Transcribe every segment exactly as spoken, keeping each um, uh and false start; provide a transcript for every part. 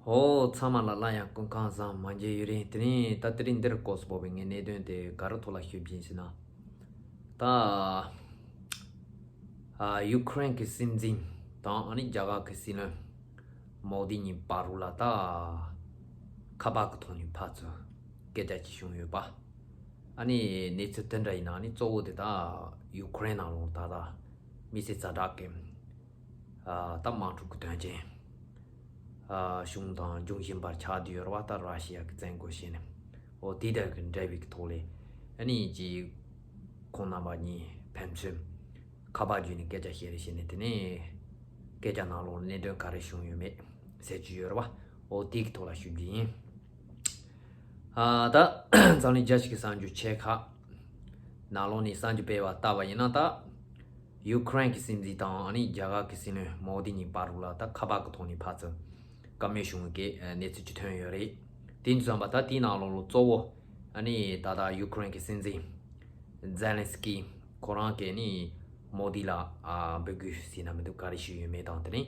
ཨོ། ཚང་མ་ལ་སླར་ཡང་སྐུ་ཁམས་བཟང་། མ་མཇལ་ཡུན་རིང་། དེ་རིང་ད་དེ་རིང་འདིར་སྐོར་སུ་བབས་པའི་ངའི་གནད་དོན་དེ་ག་རེ་ཐོག་ལ་ཞུ་རྒྱུ་ཡིན་ཟེར་ན། ད་ཨ་ཡུ་ཁུ་རེན་གྱི་སྲིད་འཛིན་དང་ཨ་ནི་རྒྱ་གར་གྱི་སྲིད་བློན་མོ་དི་གཉིས་བར་དུ་ལ་ད་ཁ་པར་གྱི་ཐོག་ནས་ཕར་ཚུར་སྐད་ཆ་ཅིག་བྱུང་ཡོད་པ། ཨ་ནི་གནས་ཚུལ་དེ་འདྲ་ཡིན་ན། ཨ་ནི་གཙོ་བོ་དེ་ད་ཡུ་ཁུ་རེན་ནང་ལོགས་ད་ལྟ་དམིགས་བསལ་ཛ་དྲག་གི་ཨ་ད་དམག་འཁྲུག་གི་དོན་རྐྱེན། ཨ་བྱུང་དང་འབྱུང་བཞིན་པར་ཆགས་བསྡད་ཡོད་རེད་བ། ད་ར་ཤི་ཡ་གི་བཙན་རྒོལ་བྱས་ནས། འོ་དེ་དག་གི་འབྲེལ་བའི་གི་ཐོག་ལས་ཨ་ནི་ཅིག་ཁོང་རྣམ་པ་གཉིས་ཕན་ཚུན་ཁ་པར་བརྒྱུད་ནས་སྐད་ཆ་བཤད་རེས་བྱས་ནས། དེ་ནས་སྐད་ཆ་ནང་ལོགས་གནད་དོན་ག་རེ་བྱུང་ཡོད་མེད་ཟེར་གྱི་ཡོད་རེད་བ། འོ་དེ་གི་ཐོག་ལ་ཞུ་རྒྱུ་ཡིན། ཨ་ད་འཛམ་གླིང་རྒྱལ་སྤྱི་གི་གསར་འགྱུར་ཆེ་ཁག་ནང་ལོགས་ནས་གསར་འགྱུར་སྤེལ་བ་ལྟ་བ་ཡིན་ན། ད་ཡུ་ཁུ་རེན་གྱི་སྲིད་འཛིན་དང་ཨ་ནི་རྒྱ་གར་གྱི་སྲིད་བློན་མོ་དི་གཉིས་བར་དུ་ལ་ད་ཁ་པར་གྱི་ཐོག་ནས་ཕར་ཚུར་བཀའ་མོལ་བྱུང་གི་གནས་ཚུལ་ཅིག་ཐོན་ཡོད་རེད། དེ་ཡིན་དུས་ཙམ་པ་ད་དེའི་ནང་ལོགས་ལ་གཙོ་བོ་ཨ་ནི་ད་ལྟ་ཡུ་ཁུ་རེན་གྱི་སྲིད་འཛིན་ཛེ་ལན་སི་ཀི་ཁོ་རང་གིས་ནི་མོ་དི་ལ་ཨ་འབོད་སྐུལ་ཟེར་ན་མི་འདུག་ག་རེ་ཞུས་ཡོད་མེད་དང་། དེ་ནས་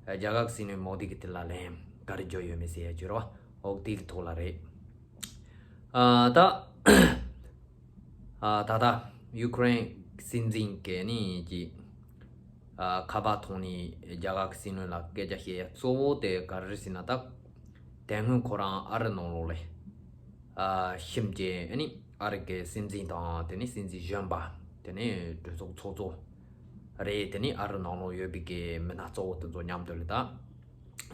རྒྱ་གར་གྱི་སྲིད་བློན་མོ་དི་གིས་དེ་ལ་ལན་ག་རེ་བརྒྱབ་ཡོད་མེད་ཟེར་ཡ་ཅིག་ཡོད་རེད་བ། འོ་དེ་གི་ཐོག་ལ་རེད། ཨ་ད་ཨ་ད་ལྟ་ཡུ་ཁུ་རེན་སྲིད་འཛིན་གྱིས་ནི་ཀྱི་ཨ་ཁ་པར་ཐོག་ནས་རྒྱ་གར་གྱི་སྲིད་བློན་ལ་སྐད་ཆ་བཤད་ཡ་གཙོ་བོ་དེ་ག་རེ་རེད་ཟེར་ན། ད་དེ་སྔོན་ཁོ་རང་ཨ་རི་ནང་ལོགས་ལ་ཨ་ཕྱིན་བྱས་ནི་ཨ་རི་གི་སྲིད་འཛིན་དང་། དེ་ནས་སྲིད་འཛིན་གཞོན་པ། དེ་ནས་གྲོས་ཚོགས་ཚོགས་གཙོ་རེད། དེ་ནས་ཨ་རི་ནང་ལོགས་ཡོད་པའི་གི་མི་སྣ་གཙོ་བོ་དེ་ཚོ་མཉམ་དུ་ལ་ད་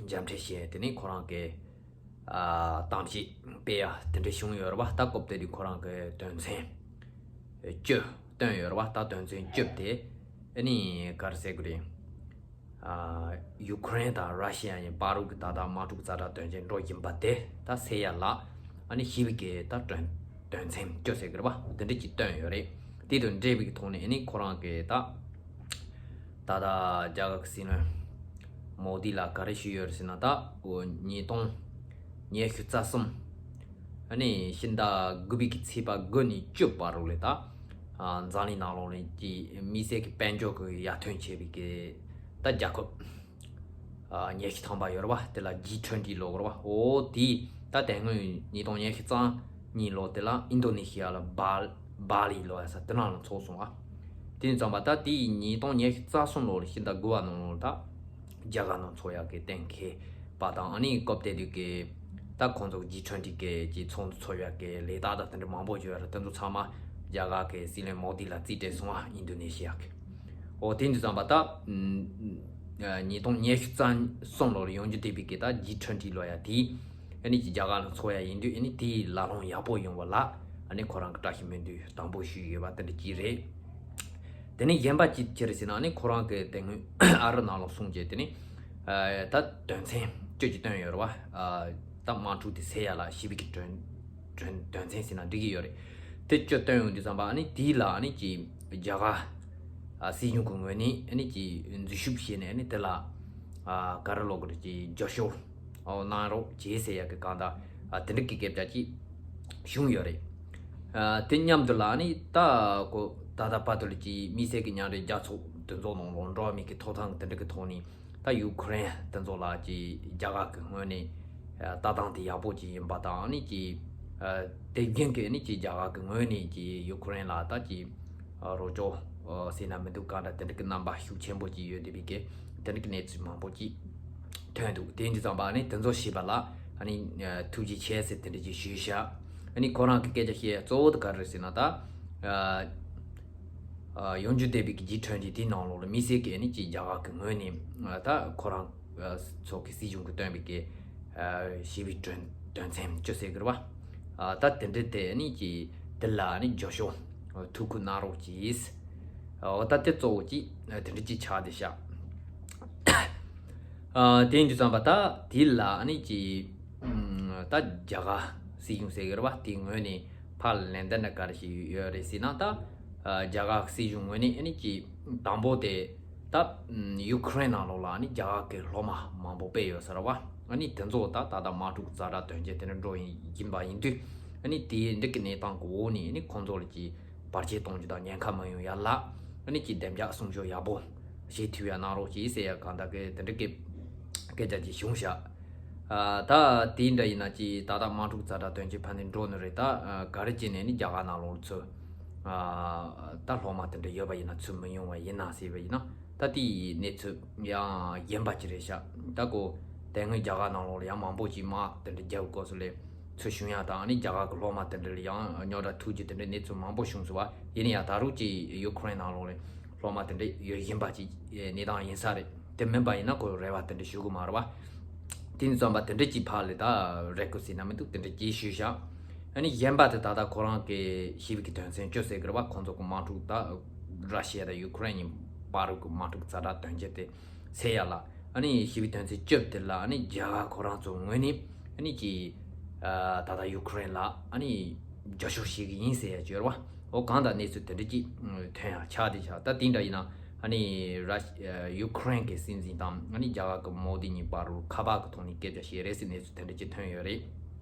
མཇལ་འཕྲད་བྱས། དེ་ནས་ཁོ་རང་གི་ཨ་གཏམ་བཤད་སྤེལ་ཡ་དེ་འདྲ་བྱུང་ཡོད་རེད་བ། ད་སྐབས་དེ་དུས་ཁོ་རང་གི་དོན་ཚན་བཅུ་བཏོན་ཡོད་རེད་བ། ད་དོན་ཚན་བཅུ་དེ་ཨ་ནི་ག་རེ་ཟེར་དགོས་རེད། ཨ་ཡུ་ཁུ་རེན་དང་ར་ཤི་ཡ་གཉིས་བར་དུ་གི་ད་ལྟ་དམག་འཁྲུག་ཛ་དྲག་དོན་རྐྱེན་འགྲོ་བཞིན་པ་དེ་ད་སེལ་ཡ་ལ་ཨ་ནི་ཞི་བའི་གི་ད་དོན་དོན་ཚན་བཅུ་ཟེར་གི་རེད་བ། དེ་འདྲ་ཅིག་བཏོན་ཡོད་རེད། དེ་དང་འབྲེལ་བའི་གི་ཐོག་ནས་ཨ་ནི་ཁོ་རང་གི་ད་ད་ལྟ་རྒྱ་གར་གྱི་སྲིད་བློན་མོ་དི་ལ་ག་རེ་ཞུས་ཡོད་རེད་ཟེར་ན། ད་འོ་ཉིས་སྟོང་ཉི་ཤུ་རྩ་གསུམ་ཨ་ནི་ཕྱི་ཟླ་དགུ་པའི་གི་ཚེས་པ་དགུ་ནས་བཅུ་བར་དུ་ལ་ད་ཨ་འཛམ་གླིང་ནང་ལོགས་ནས་ཀྱི་དམིགས་བསལ་གྱི་དཔལ་འབྱོར་གྱི་ཡར་ཐོན་ཆེ་བའི་གི་ད་རྒྱལ་ཁབ་ཨ་ཉི་ཤུ་ཐམ་པ་ཡོད་རེད་བ། དེ་ལ་ཇི་ཊུ་ཝེན་ཊི་ལབ་ཀྱི་རེད་བ། འོ་དེ་ད་དེ་སྔོན་ཉིས་སྟོང་ཉི་ཤུ་རྩ་གཉིས་ལོ་དེ་ལ་ཨིན་རྡོ་ནེ་ཤི་ཡ་ལ་བཱ་བཱ་ལི་ལབ་ཡ་ས་དེ་ནང་ལ་ཚོགས་སོང་བ། དེ་ཡིན་ཙང་པ་ད་དེ་ཉིས་སྟོང་ཉི་ཤུ་རྩ་གསུམ་ལོ་ལ་ཕྱི་ཟླ་དགུ་པ་ནང་ལོ་ལ་ད་རྒྱ་གར་ནང་ཚོགས་ཡག་གི་གཏན་འཁེལ་བ་དང་། ཨ་ནི་སྐབས་དེ་དུས་ཀྱི་ད་ཁོང་ཚོ་ཇི་ཊུ་ཝེན་ཊི་གི་ཀྱི་ཚོགས་འདུ་ཚོགས་ཡག་གི་ལས་རྟགས་དང་དེ་འདྲ་མང་པོ་ཡོད་རེད། དེ་ཚོ་ཚང་མ་རྒྱ་གར་གྱི་སྲིད་བློན་མོ་དི་ལ་རྩིས་སྤྲད་སོང་བ། ཨིན་རྡོ་ནེ་ཤི་ཡ་གི། འོ་དེ་འདི་ཙམ་པ་ད་ཉིས་སྟོང་ཉི་ཤུ་རྩ་གསུམ་ལོ་ལ་ཡོང་རྒྱུ་བསྡད་པའི་གི་ད་ཇི་ཊུ་ཝེན་ཊི་ལབ་ཡ་དེ་ཨ་ནི་ཀྱི་རྒྱ་གར་ལ་ཚོགས་ཡ་ཡིན་དུས། ཨ་ནི་དེའི་ལག་ལེན་ཡག་པོ་ཡོང་བ་ལ་ཨ་ནི་ཁོ་རང་གི་བཀྲ་ཤིས་སྨོན་འདུན་དང་པོ་ཞུས་ཡོད་པ་དེ་འདྲ་ཅིག་རེད། དེ་ནས་གཞན་པ་ཅིག་ཅི་རེད་ཟེར་ན། ཨ་ནི་ཁོ་རང་གི་དེ་སྔོན་ཨ་རི་ནང་ལ་སོང་རྗེས་དེ་ནས་ཨ་ད་དོན་ཚན་བཅུ་ཅིག་བཏོན་ཡོད་རེད་བ། ཨ་ད་དམག་འཁྲུག་དེ་སེལ་ཡ་ལ་ཞི་བའི་གི་དོན་དོན་དོན་ཚན་ཟེར་ན་འགྲིག་གི་ཡོད་རེད། དེ་བཅུ་བཏོན་ཡོང་དུས་ཙམ་པ་ཨ་ནི་དེའི་ལ་ཨ་ནི་ཀྱི་རྒྱ་གར་ཨ་སྲིད་གཞུང་གི་ངོས་ནས་ཨ་ནི་ཀྱི་འཛུལ་ཞུགས་བྱས་ནས། ཨ་ནི་དེ་ལ་ཨ་ག་རེ་ལབ་དགོས་རེད། ཀྱི་རྒྱབ་སྐྱོར་ཨོ་གནང་རོགས་བྱེད་ཟེར་ཡ་གི་གང་ལྟར་ཨ་དེ་འདྲ་གི་སྐད་ཆ་ཅིག་བྱུང་ཡོད་རེད། ཨ་དེ་མཉམ་དུ་ལ་ཨ་ནི་ད་ཁོ་ད་ལྟ་བར་དུ་ལ་ཀྱི་དམིགས་བསལ་གྱི་མཉམ་འབྲེལ་རྒྱལ་ཚོགས་དེ་ཚོ་ནང་ལ་འགྲོ་བ་མི་གི་ཐོབ་ཐང་དེ་འདྲ་གི་ཐོག་ནས་ད་ཡུ་ཁུ་རེན་དེ་ཚོ་ལ་ཀྱི་རྒྱ་གར་གི་ངོས་ནས་ཨ་ལྟ་སྟངས་དེ་ཡག་པོ་ཅིག་ཡིན་པ་དང་། ཨ་ནི་ཀྱི་ཨ་དེ་རྒྱུན་གྱི་ཨ་ནི་ཀྱི་རྒྱ་གར་གི་ངོས་ནས་ཀྱི་ཡུ་ཁུ་རེན་ལ་ད་ཀྱི་ཨ་རོགས་སྐྱོར་ཨ་ཟེར་ན་མི་འདུག་གང་འདྲ་དེ་འདྲ་གི་རྣམ་པ་ཤུགས་ཆེན་པོ་ཅིག་ཡོད་བསྡད་པའི་གི་དེ་འདྲ་གི་གནས་ཚུལ་མང་པོ་ཅིག་ཐོན་འདུག་དེ་ཡིན་དུས་ཙམ་པ་ཨ་ནི་དེ་ཚོ་ཞུས་པ་ལ་ཨ་ནི་ཨ་ཐུགས་རྗེ་ཆེ་ཟེར་དེ་འདྲ་ཅིག་ཞུས་བཞག་ཨ་ནི་ཁོ་རང་གི་སྐད་ཆ་བཤད་གཙོ་བོ་དེ་ག་རེ་རེད་ཟེར་ན། ད་ཨ་ཨ་ཡོང་རྒྱུ་བསྡད་པའི་གི་ཇི་ཊུ་ཝེན་ཊི་དེའི་ནང་ལོགས་ལ་དམིགས་བསལ་གྱི་ཨ་ནི་ཀྱི་རྒྱ་གར་གི་ངོས་ནས་ཨ་ད་ཁོ་རང་ཨ་ཚོ་གི་སྲིད་གཞུང་གིས་བཏོན་པའི་གི་ཨ་ཞི་བའི་དོན་དོན་ཚན་བཅུ་ཟེར་གི་རེད་བ། ཨ་ད་དེ་འདྲ་དེ་ཨ་ནི་ཀྱི་དེ་ལ་ཨ་ནི་རྒྱབ་སྐྱོར་ཐུགས་ཁུར་གནང་རོགས་གྱིས། འོ་ད་དེ་གཙོ་བོ་ཅིག་དེ་འདྲ་ཅིག་ཆགས་བསྡད་ཤག་ཨ་དེ་ཡིན་དུས་ཙམ་པ་ད་དེ་ལ་ཨ་ནི་ཅིག་ཨམ་ད་རྒྱ་གར་སྲིད་གཞུང་ཟེར་གི་རེད་བ། དེའི་ངོས་ནས་ཕར་ལན་འདེབས་ན་ག་རེ་ཞིག་ཡོད་རེད་ཟེར་ན། ད་ཨ་རྒྱ་གར་སྲིད་གཞུང་ངོས་ནས་ཨ་ནི་ཅིག་དང་པོ་དེ་ད་ཨམ་ཡུ་ཁུ་རེན་ནང་ལོགས་ལ་ཨ་ནི་རྒྱ་གར་གི་སློབ་མ་མང་པོ་སྤེལ་ཡོད་ས་རེད་བ། ཨ་ནི་དེ་ཚོ་ད་ད་ལྟ་དམག་འཁྲུག་ཛ་དྲག་དོན་རྐྱེན་དེ་འདྲ་འགྲོ་ཡིན་ཡིན་པ་ཡིན་དུས། ཨ་ནི་དེའི་འདི་གི་གནས་སྟངས་གི་འོག་ནས་ཨ་ནི་ཁོང་ཚོ་ལ་ཀྱི་བར་ཆད་གཏོང་རྒྱུ་དང་ཉེན་ཁ་མི་ཡོང་ཡ་ལ་ཨ་ནི་ཀྱི་བདེ་འཇགས་སྲུང་སྐྱོབ་ཡག་པོ་བྱེད་ཐུབ་ཡ་གནང་རོགས་གྱིས་ཟེར་ཡ་གང་ལྟར་གི་དེ་འདྲ་གི་སྐད་ཆ་ཅིག་བྱུང་ཤག་ཨ། ད་དེ་འདྲ་ཡིན་ན་ཅི་ད་ལྟ་དམག་འཁྲུག་ཛ་དྲག་དོན་རྐྱེན་ཕན་ནས་འགྲོ་ནི་རེད། ད་ཨ་ག་རེ་བྱས་ནས་ནི་རྒྱ་གར་ནང་ལོགས་ཚུར་ཨ་ད་སློབ་མ་དེ་འདྲ་ཡོད་པ་ཡིན་ན་ཚུར་མི་ཡོང་བ་ཡིན་ན་ཟེར་བ་ཡིན་ན། ད་དེའི་གནས་ཚུལ་ཡང་གཞན་པ་ཅིག་རེད་ཤག་ད་ཁོ་དེ་སྔོན་རྒྱ་གར་ནང་ལོགས་ལ་ཡང་མང་པོ་ཅིག་དམག་དེ་འདྲ་རྒྱབ་སྐབས་སུ་ལས་ཚུར་བྱུང་ཡ་དང་། ཨ་ནི་རྒྱ་གར་གི་སློབ་མ་དེ་འདྲ་ལ་ཡང་རྙོག་དྲ་ཐུག་རྒྱུ་དེ་འདྲ་གནས་ཚུལ་མང་པོ་བྱུང་སོང་བ་ཡིན་ན་ཡང་། ད་རུང་ཅིག་ཡུ་ཁུ་རེན་ནང་ལོགས་ལ་སློབ་མ་དེ་འདྲ་ཡོད་བཞིན་པ་ཅིག་གནས་སྟངས་ཡིན་ས་རེད། དེ་མིན་པ་ཡིན་ན་ཁོ་རེ་བ་དེ་འདྲ་ཞུ་གི་མ་རེད་བ། དེ་ཙམ་པ་དེ་འདྲ་ཅིག་ཕར་ལ་ད་རེ་སྐུལ་ཟེར་ན་མི་འདུག་དེ་འདྲ་ཅིག་ཞུས་ཤག་ཨ་ནི་གཞན་པ་དེ་ད་ལྟ་ཁོ་རང་གི་ཞི་བའི་གི་དོན་ཚན་བཅུ་ཟེར་གི་རེད་བ། ཁོང་ཚོ་གི་དམག་འཁྲུག་ད་ར་ཤི་ཡ་དང་ཡུ་ཁུ་རེན་གཉིས་བར་གི་དམག་འཁྲུག་ཛ་དྲག་དོན་རྐྱེན་དེ་སེལ་ཡ་ལ། ཨ་ནི་ཞི་བའི་དོན་ཚན་བཅུ་དེ་ལ་ཨ་ནི་རྒྱ་གར་ཁོ་རང་ཚོ་ངོས་ནས་ཨ་ནི་ཅིག་ཨ་ད་ལྟ་ཡུ་ཁུ་རེན་ལ་ཨ་ནི་རྒྱབ་སྐྱོར་བྱེད་གི་ཡིན་ཟེར་ཡ་ཅིག་ཡོད་རེད་བ། འོ་གང་ལྟར་གནས་ཚུལ་དེ་འདྲ་ཅིག་ཐོན་ཡ་ཆགས་བསྡད་ཤག་ད་དེ་འདྲ་ཡིན་ན་ཨ་ནི་ར་ཡུ་ཁུ་རེན་གྱི་སྲིད་འཛིན་དང་ཨ་ནི་རྒྱ་གར་གྱི་མོ་དི་གཉིས་བར་རུ་ཁ་པར་གྱི་ཐོག་ནས་སྐད་ཆ་བཤད་རེད་ཟེར་གནས་ཚུལ་དེ་འདྲ་ཅིག་ཐོན་ཡོད་རེད།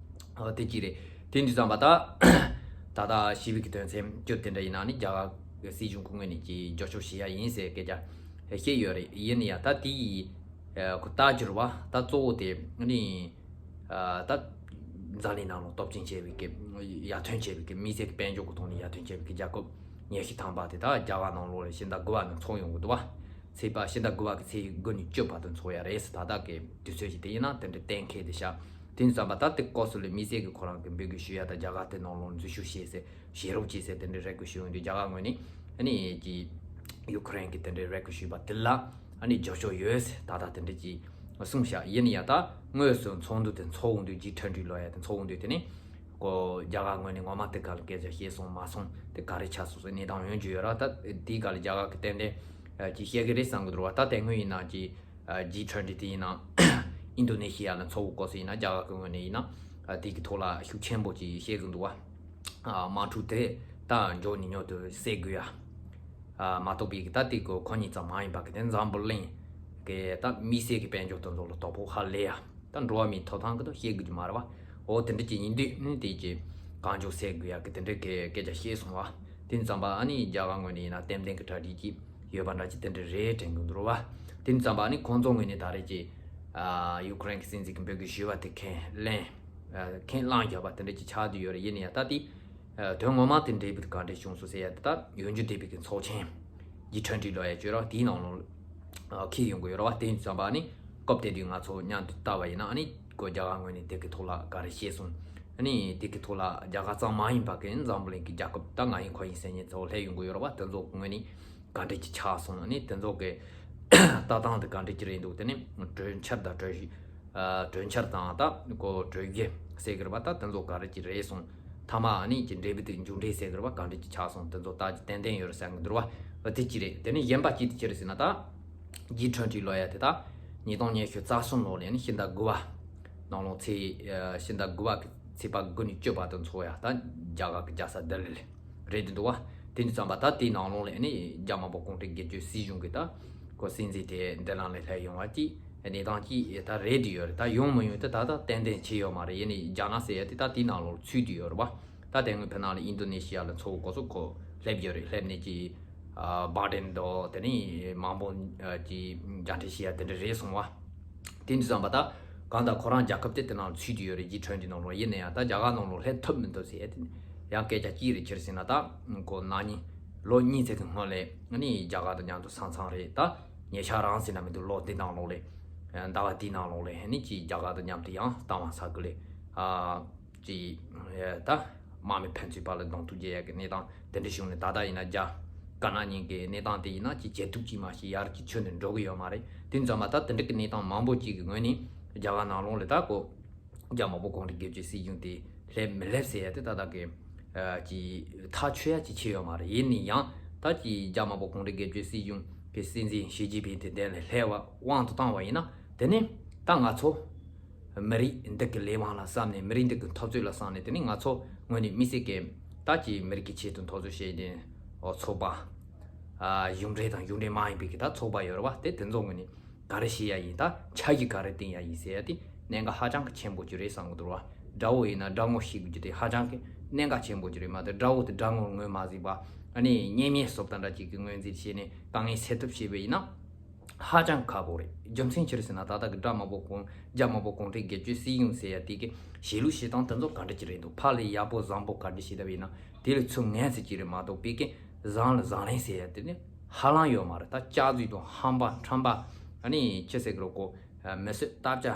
འོ་དེ་གཅིག་རེད། དེ་འདྲ་ཙམ་པ་ད་ད་ལྟ་ཞི་བའི་གི་དོན་ཚན་བཅུ་དེ་འདྲ་ཡིན་ན་ཨ་ནི་རྒྱ་གར་གྱི་སྲིད་གཞུང་གི་ངོས་ནས་ཀྱི་རྒྱབ་སྐྱོར་བྱེད་ཡ་ཡིན་ཟེར་སྐད་ཆ་བཤད་ཡོད་རེད། ཡིན་ན་ཡང་ད་དེ་ཡི་ཁོ་ལྟ་རྒྱུ་རེད་བ། ད་གཙོ་བོ་དེ་ཨ་ནི། ཨ་ད་འཛམ་གླིང་ནང་ལ་སྟོབས་ཆེན་ཆེ་བའི་གི་ཡར་ཐོན་ཆེ་བའི་གི་དམིགས་བསལ་གི་དཔལ་འབྱོར་གི་ཐོག་ནས་ཡར་ཐོན་ཆེ་བའི་གི་རྒྱལ་ཁབ་ཉི་ཤུ་ཐམ་པ་དེ་ད་རྒྱ་གར་ནང་ལོགས་ལ་ཕྱི་ཟླ་དགུ་པ་ནས་འཚོགས་ཡོང་གི་འདུག་བ། ཚེས་པ་ཕྱི་ཟླ་དགུ་པ་གི་ཚེས་དགུ་ནས་བཅུ་བར་དུ་འཚོགས་ཡ་རེད་ཟེར། ད་ལྟ་གི་དུས་ཚོད་ཅིག་དེ་ཡིན་ན་དེ་འདྲ་གཏན་འཁེལ་བསྡད་ཤག་དེ་ཙམ་པ་ད་དེ་སྐབས་སུ་ལ་དམིགས་བསལ་གི་ཁོ་རང་གི་འབོད་སྐུལ་ཞུ་ཡ་དང་རྒྱ་གར་དེ་ནང་ལོགས་འཛུལ་ཞུགས་བྱེད་ཟེར་བྱེད་རོགས་བྱེད་ཟེར་དེ་འདྲའི་རེ་སྐུལ་ཞུ་ཡོང་དུས། རྒྱ་གར་ངོས་ནས་ཨ་ནི་ཀྱི་ཡུ་ཁུ་རེན་གྱི་དེ་འདྲའི་རེ་སྐུལ་ཞུས་པ་དེ་ལ་ཨ་ནི་རྒྱབ་སྐྱོར་ཡོད་ཟེར་ད་ལྟ་དེ་འདྲ་ཅིག་གསུངས་ཤག་ཡིན་ན་ཡང་ད་དངོས་སུ་ཚོགས་འདུ་དེ་འཚོགས་འོང་དུས། ཇི་ཊུ་ཝེན་ཊི་ལབ་ཡ་དེ་འཚོགས་འོང་དུས་དེ་ནི་ཁོ་རྒྱ་གར་ངོས་ནས་ངོ་མ་དེ་ག་ལ་སྐད་ཆ་བཤད་སོང་མ་སོང་། དེ་ག་རེ་ཆགས་སོང་ཟེར་གནས་སྟངས་ཡོང་རྒྱུ་ཡོད་ར། ད་དེའི་སྒང་ལ་རྒྱ་གར་གྱི་ཏན་ཏན་ཅིག་བཤད་གི་རེད་བསམ་གི་འདུག་ར། ད་དེ་སྔོན་ཡིན་ན་ཅིག་ཇི་ཊུ་ཝེན་ཊི་དེ་ཡིན་ན་ཨིན་ཌོ་ནེ་ཤི་ཡ་ལ་འཚོགས་སྐབས་སུ་ཡིན་ན་རྒྱ་གར་གྱི་ངོས་ནས་ཡིན་ན་དེ་གི་ཐོག་ལ་ཤུགས་ཆེན་པོ་ཅིག་བཤད་གི་འདུག་བ། དམག་འཁྲུག་དེ་ད་མགྱོགས་ནས་མགྱོགས་དུ་སེལ་དགོས་ཡ། མ་གཏོགས་པའི་ད་དེ་གི་ཁོ་གཉིས་ཙམ་མ་ཡིན་པ་གི་དེ་འཛམ་བུ་གླིང་གི་ད་དམིགས་བསལ་གི་དཔལ་འབྱོར་དེ་ཚོ་ལ་དོ་ཕོག་ཧ་ལས་ཡ། ད་འགྲོ་བ་མིའི་ཐོབ་ཐང་གི་ད་བཤད་དགོས་ཀྱི་མ་རེད་བ། འོ་དེ་འདྲ་ཅིག་ཡིན་དུས་ནི་དེ་ཅིག་གང་མགྱོགས་སེལ་དགོས་ཡ་གི་དེ་འདྲ་གི་སྐད་ཆ་བཤད་སོང་བ། དེ་ཙམ་པ་ཨ་ནི་རྒྱ་གར་ངོས་ནས་ཡིན་ན་ཏན་ཏན་གི་གྲ་སྒྲིག་ཅིག་ཡོད་པ་འདྲ་ཅིག་དེ་འདྲ་རེད་དྲན་གི་འདུག་ར་བ། དེ་ཙམ་པ་ཨ་ནི་ཁོང་ཚོ་ངོས་ནས་ད་རེས་ཅིག་ཡུ་ཁུ་རེན་གི་སྲིད་འཛིན་གི་འབོད་སྐུལ་ཞུས་པ་དེ་ཁས་ལེན། ཁས་བླངས་བརྒྱབ་པ་དེ་འདྲ་ཅིག་ཆགས་བསྡད་ཡོད་རེད། ཡིན་ན་ཡང་ད་དེ་དོན་ངོ་མ་དེ་འབྲེལ་བའི་ག་འདྲ་བྱུང་སོང་ཟེར་ཡ་དེ་ད་ཡོང་རྒྱུ་འབྲེལ་བའི་གི་ཚོགས་ཆེན་ཇི་ཊུ་ཝེན་ཊི་ལབ་ཡ་ཅིག་ར། དེའི་ནང་ལོགས་འཁེལ་ཡོང་གི་ཡོད་ར་བ། དེ་ཙམ་པ་ཨ་ནི་སྐབས་དེ་དུས་ང་ཚོ་མཉམ་དུ་ལྟ་བ་ཡིན་ན་ཨ་ནི་ཁོ་རྒྱ་གར་ངོས་ནས་དེ་གི་ཐོག་ལ་ག་རེ་བཤད་སོང་། ཨ་ནི་དེ་གི་ཐོག་ལ་རྒྱ་གར་ཙམ་མ་ཡིན་པ་གི་འཛམ་བུ་གླིང་གི་རྒྱལ་ཁབ་ད་ང་ཡིན་ཁོ་ཡིན་ཟེར་མཁན་ཚོ་སླེབས་ཡོང་གི་ཡོད་ར་བ། དེ་ཚོ་གི་ངོས་ནས་ག་འདྲ་ཅིག་ཆགས་སོང་། ཨ་ནི་དེ་ཚོ་གི་ལྟ་སྟངས་དེ་ག་འདྲ་ཅིག་རེད་འདུག་དེ་ནི་གྲོས་འཆར་དང་གྲོས་གཞི། ཨ་གྲོས་འཆར་དང་ད་ཁོ་གྲོས་གཞི་ཟེར་གི་རེད་པ། ད་དེ་ཚོ་ག་རེ་ཅིག་རེད་སོང་། མཐའ་མ་ཨ་ནི་ཅིག་འབྲས་བུ་དེ་མཇུག་འབྲས་ཟེར་གི་རེད་པ། ག་འདྲ་ཅིག་ཆགས་སོང་། དེ་ཚོ་ད་ཅིག་ཏན་ཏན་ཡོད་རེད་བསམ་གི་འདུག་ར་བ། འོ་དེ་ཅི་རེད། དེ་ནི་གཞན་པ་ཅིག་དེ་ཅི་རེད་ཟེར་ན། ད་ཇི་ཊུ་ཝེན་ཊི་ལབ་ཡ་དེ་ད་ཉིས་སྟོང་ཉི་ཤུ་རྩ་གསུམ་ལོ་ལ་ནི་ཕྱི་ཟླ་དགུ་པ་ནང་ལོགས་ཚེས། ཨ་ཕྱི་ཟླ་དགུ་པ་གི་ཚེས་པ་དགུ་ནས་བཅུ་བར་དུ་འཚོགས་ཡ། ད་རྒྱ་གར་གི་རྒྱལ་ས་ལྡི་ལི་ལ་རེད་འདུག་བ། དེ་འདི་ཙམ་པ་ད་དེའི་ནང་ལོགས་ལ་ནི་རྒྱ་དམར་པོ་གུང་ཁྲན་སྒེར་གཅོད་སྲིད་གཞུང་གི་ད་ཁོ་སྲིད་འཛིན་དེ་འདི་ནང་ལ་སླེབས་ཡོང་བ་ཅིག་གནས་སྟངས་ཅིག་ད་རེད་དུ་ཡོད་རེད། ད་ཡོང་མི་ཡོང་དེ་ད་ད་ཏན་ཏན་ཆེ་ཡོད་མ་རེད། ཡིན་ནའི་རྒྱ་ནག་ཟེར་ཡ་དེ་ད་དེའི་ནང་ལོགས་ཚུད་དུ་ཡོད་རེད་བ། ད་དེ་སྔོན་ཕི་ནང་ལ་ཨིན་ཌོ་ནེ་ཤི་ཡ་ལ་འཚོགས་སྐབས་སུ་ཁོ་སླེབས་ཡོད་རེད། སླེབས་ནས་ཅིག་ཨ་བྷའི་ཌེན་དང་དེ་ནས་མང་པོ་ཨ་ཅིག་མཇལ་འཕྲད་བྱེད་ཡ་དེ་འདྲ་རེད་སོང་བ། དེ་འདི་ཙམ་པ་ད་གང་ལྟར་ཁོ་རང་རྒྱལ་ཁབ་དེ་དེ་ནང་ཚུད་དུ་ཡོད་རེད། ཇི་ཊུ་ཝེན་ཊི་ནང་ལོགས། ཡིན་ན་ཡང་ད་རྒྱ་གར་ནང་ལོགས་སླེབས་ཐུབ་མི་འདུག་ཟེར་ཡ་དེ་ཡང་སྐད་ཆ་གཅིག་རེད། ཅི་རེད་ཟེར་ན་ད་ཁོ་ན་ནིང་ལོ་གཉིས་ཙམ་གི་སྔོན་ལ་ནི་རྒྱ་གར་དང་མཉམ་དུ་ས་མཚམས་རེད། ད་ཉེ་ཆར་རང་ཟེར་ན་མི་འདུག་ལོ་དེ་ནང་ལོགས་ལ་ཟླ་བ་དེའི་ནང་ལོགས་ལ་ནི་ཅིག་རྒྱ་གར་དང་མཉམ་དུ་ཡང་ལྟ་བ་ས་ཁུལ་ལ་ཨ། ཅིག་ད་དམག་མི་ཕན་ཚུན་བར་ལ་གདོང་ཐུག་རྒྱག་ཡག་གི་གནས་སྟངས་དེ་འདྲ་བྱུང་ནས། ད་ལྟ་ཡིན་ན་རྒྱ་དཀར་ནག་གཉིས་ཀྱི་གནས་སྟངས་དེ་ཡིན་ན་ཅིག་ཇེ་སྡུག་ཅིག་མ་ཞིག་ཡར་གྱི་ཁྱོན་ནས་འགྲོ་གི་ཡོད་མ་རེད། དེ་ཙམ་པ་ད་དེ་འདྲ་གི་གནས་སྟངས་མང་པོ་ཅིག་གི་ངོས་ནས་རྒྱ་གར་ནང་ལོགས་ལ་ད་ཁོ་རྒྱ་དམར་པོ་གུང་ཁྲན་སྒེར་གཅོད་སྲིད་གཞུང་དེ་སླེབས་མི་སླེབས་ཟེར་ཡ་དེ་ད་ལྟ་གི་ཅིག་ཐག་ཆོད་ཡ་ཅིག་ཆེ་ཡོད་མ་རེད། ཡིན་ན་ཡང་ད་ཅིག་རྒྱ་དམར་པོ་གུང་ཁྲན་སྒེར་གཅོད་སྲིད་གཞུང་གི་སྲིད་འཛིན་ཞི་ཅིན་ཕིང་དེ་གདན་ལ་སླེབས་པ་དབང་དུ་བཏང་བ་ཡིན་ན། དེ་ནས་ད་ང་ཚོ་མི་རིགས་འདི་གི་ལས་དབང་ལ་བསམ་ནས། མི་རིགས་འདི་གི་འཐབ་རྩོད་ལ་བསམ་ནས། དེ་ནི་ང་ཚོ་ངོས་ནས་དམིགས་བསལ་གྱི་ད་ཅིག་མི་རིགས་ཀྱི་ཆེད་དུ་འཐབ་རྩོད་བྱེད་མཁན་ཚོགས་པ། ཨ་གཞུང་འབྲེལ་དང་གཞུང་འབྲེལ་མ་ཡིན་པའི་གི་ད་ཚོགས་པ་ཡོད་རེད་བ། དེ་དེ་ཚོ་ངོས་ནས་ག་རེ་བྱེད་ཡ་ཡིན། ད་འཆར་གཞི་ག་རེ་བཏིང་ཡ་ཡིན་ཟེར་ཡ་དེ་གནད་འགག་ཧ་ཅང་གི་ཆེན་པོ་ཅིག་རེད་བསམ་གི་འདུག་བ། དགྲ་བོ་ཡིན་ན་དགྲ་ངོ་ཤེས་དགོས་རྒྱུ་དེ་ཧ་ཅང་གི་གནད་འགག་ཆེན་པོ་ཅིག་རེད། མ་གཏོགས་དགྲ་བོ་དེ་དགྲ་ངོ་ངོས་མ་བཟུང་བ། ཨ་ནི་གཉེན་ཉེ་སོགས་དང་འདྲ་ཅིག་གི་ངོས་འཛིན་བྱས་ནས་དཀའ་ངལ་སེལ་ཐབས་བྱས་པ་ཡིན་ན། ཧ་ཅང་ཁག་པོ་རེད། རྒྱུ་མཚན་ཅི་རེད་ཟེར་ན། ད་ལྟ་གི་དགྲ་དམར་པོ་གུང་རྒྱ་དམར་པོ་གུང་ཁྲན་སྒེར་གཅོད་སྲིད་གཞུང་ཟེར་ཡ་དེ་གི་བྱེད་ལུགས་བྱེད་སྟངས་དེ་ཚོ་ག་འདྲ་ཅིག་རེད་འདུག་ཕར་ལས་ཡག་པོ་བཟང་པོ་ག་འདྲ་ཞིག་བསྡད་པ་ཡིན་ན་དེ་ལས་ཚུར་ངན་ཟེར་གྱི་རེད་མ་གཏོགས། པའི་ཀི་བཟང་ལ་བཟང་ལན་ཟེར་ཡ་དེ་ནི་ཧ་ལམ་ཡོད་མ་རེད། ད་སྐྱག་རྫུན་དང་ཧམ་པ་ཁྲམ་པ། ཨ་ནི་ཅི་ཟེར་གི་རེད། ཀོ་མི་གསོད་གཏམ་ཆ་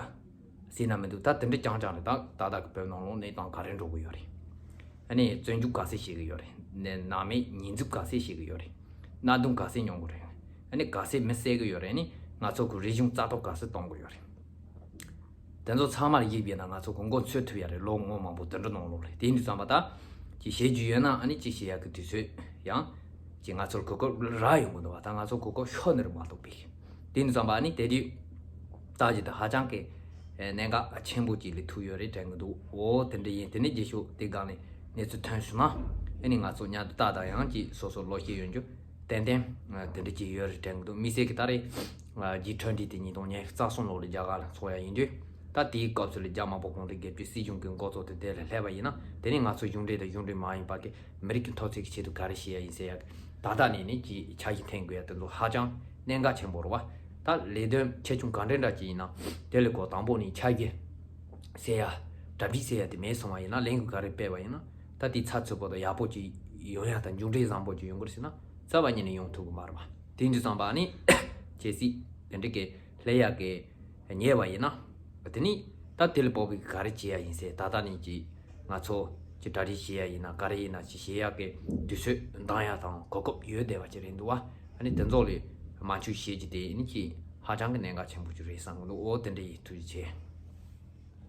ཟེར་ན་མི་འདུག་ད་དེ་འདྲ་རྐྱང་རྐྱང་རེད། ད་ད་ལྟ་གི་བོད་ནང་ལོགས་གནས་སྟངས་ག་རེ་འགྲོ་གི་ཡོད་རེད། ཨ་ནི་བཙོན་འཇུག་ག་ཚད་བྱེད་གི་ཡོད་རེད། ནད་ནད་མེད་ཉེས་འཛུགས་ག་ཚད་བྱེད་གི་ཡོད་རེད། གནའ་སྡུག་ག་ཚད་མྱོང་གི་རེད། ཨ་ནི་ག་ཚད་མི་བསད་གི་ཡོད་རེད། ཨ་ནི་ང་ཚོ་གི་རིག་གཞུང་རྩ་གཏོར་ག་ཚད་གཏོང་གི་ཡོད་རེད། དེ་ཚོ་ཚང་མ་ལ་གཞིགས་པ་ཡིན་ན་ང་ཚོ་གི་མགོ་འཚོས་ཐུབ་ཡ་རེད། ལོ་ངོ་མང་པོ་དེ་འདྲ་ནང་ལོགས་རེད། དེ་ཡིན་དུས་ཙམ་པ་ད་ཅིག་བྱེད་རྒྱུ་ཡོད་ན་ཨ་ནི་ཅིག་བྱེད་ཡ་གི་དུས་ཚོད་ཡང་ཅིག་ང་ཚོར་གོ་སྐབས་རག་ཡོང་གི་འདུག་བ། ད་ང་ཚོ་གོ་སྐབས་ཤོར་ནི་རེད་མ་གཏོགས། པའི་དེ་ཡིན་དུས་ཙམ་པ་ཨ་ནི་དེ་དུས་ད་ཅིག་ད་ཧ་ཅང་གི་གནད་འགག་ཆེན་པོ་ཅིག་ལ་ཐུག་ཡོད་རེད་དྲན་གི་འདུག་འོ་དེ་འདྲ་ཡིན། དེ་ནས་རྗེས་ཕྱོགས་དེ་སྒང་ནས་གནས་ཚུལ་ཐོན་སོང་ན་ཨ་ནི་ང་ཚོ་མཉམ་དུ་ད་ད་ཡང་ཅིག་སོ་སོ་བློ་སྐྱེད་ཡོང་རྒྱུ་ཏན་ཏན་དེ་འདྲ་ཅིག་ཡོད་རེད་དྲན་གི་འདུག་དམིགས་བསལ་གྱི་ད་རེས་ཇི་ཊུ་ཝེན་ཊི་དེ་ཉིས་སྟོང་ཉི་ཤུ་རྩ་གསུམ་ལོ་ལ་རྒྱ་གར་ལ་འཚོགས་ཡ་ཡིན་དུས། ད་དེའི་སྐབས་སུ་ལ་རྒྱ་དམར་པོ་གུང་ཁྲན་སྒེར་གཅོད་སྲིད་གཞུང་གི་འགོ་གཙོ་དེ་དེ་ལ་སླེབས་པ་ཡིན་ན། དེ་ནས་ང་ཚོ་གཞུང་འབྲེལ་དང་གཞུང་འབྲེལ་མ་ཡིན་པ་གི་མི་རིགས་ཀྱི་འཐབ་རྩོད་ཀྱི་ཆེད་དུ་ག་རེ་བྱེད་ཡ་ཡིན་ཟེར་ཡ་གི་ད་ལྟ་ནས་ནི་ཅིག་འཆར་གཞི་འཐེན་དགོས་ཡ་དེ་ཚོ་ཧ་ཅང་གནད་འགག་ཆེན་པོ་རེད་བ། ད་ལས་དོན་ཆེ་ཆུང་ག་འདྲ་འདྲ་ཅིག་ཡིན་ན་དེ་ལས་ཀོ་དང་པོ་ནས་འཆར་གཞི་ཟེར་ཡ་གྲ་སྒྲིག་ཟེར་ཡ་དེ་མེད་སོང་བ་ཡིན་ན། ལས་འགུལ་ག་རེ་སྤེལ་བ་ཡིན་ན་ད་དེ་ཚགས་ཚུད་པོ་དང་ཡག་པོ་ཅིག་ཡོང་ཡ་དང་མཇུག་འབྲས་བཟང་པོ་ཅིག་ཡོང་གི་རེད་ཟེར་ན་རྩ་བ་ཉིད་ནས་ཡོང་ཐུབ་གི་མ་རེད་བ། དེ་ཡིན་དུས་ཙམ་པ་ནི་གལ་སྲིད་དེ་འདྲ་གི་སླེབས་ཡག་གི་ཉེ་བ་ཡིན་ན། དེ་ནི་ད་དེ་ལ་དཔག་པའི་ག་རེ་བྱེད་ཡ་ཡིན་ཟེར། ད་ལྟ་ནས་ཀྱི་ང་ཚོ་ཀྱི་གྲ་སྒྲིག་བྱེད་ཡ་ཡིན་ན་ག་རེ་ཡིན་ན་ཅི་བྱེད་ཡ་གི་དུས་ཚོད་འདང་ཡ་དང་གོ་སྐབས་ཡོད་བསྡད་པ་ཅིག་རེད་འདུག་བ། ཨ་ནི་དེ་ཚོ་ལས་མ་འཆུག་བྱེད་རྒྱུ་དེ་ནི་ཀྱི་ཧ་ཅང་གི་གནད་འགག་ཆེན་པོ་ཅིག་རེད་བསམ་གི་འདུག་འོ་དེ་འདྲ་ཡིན། ཐུགས་རྗེ་ཆེ།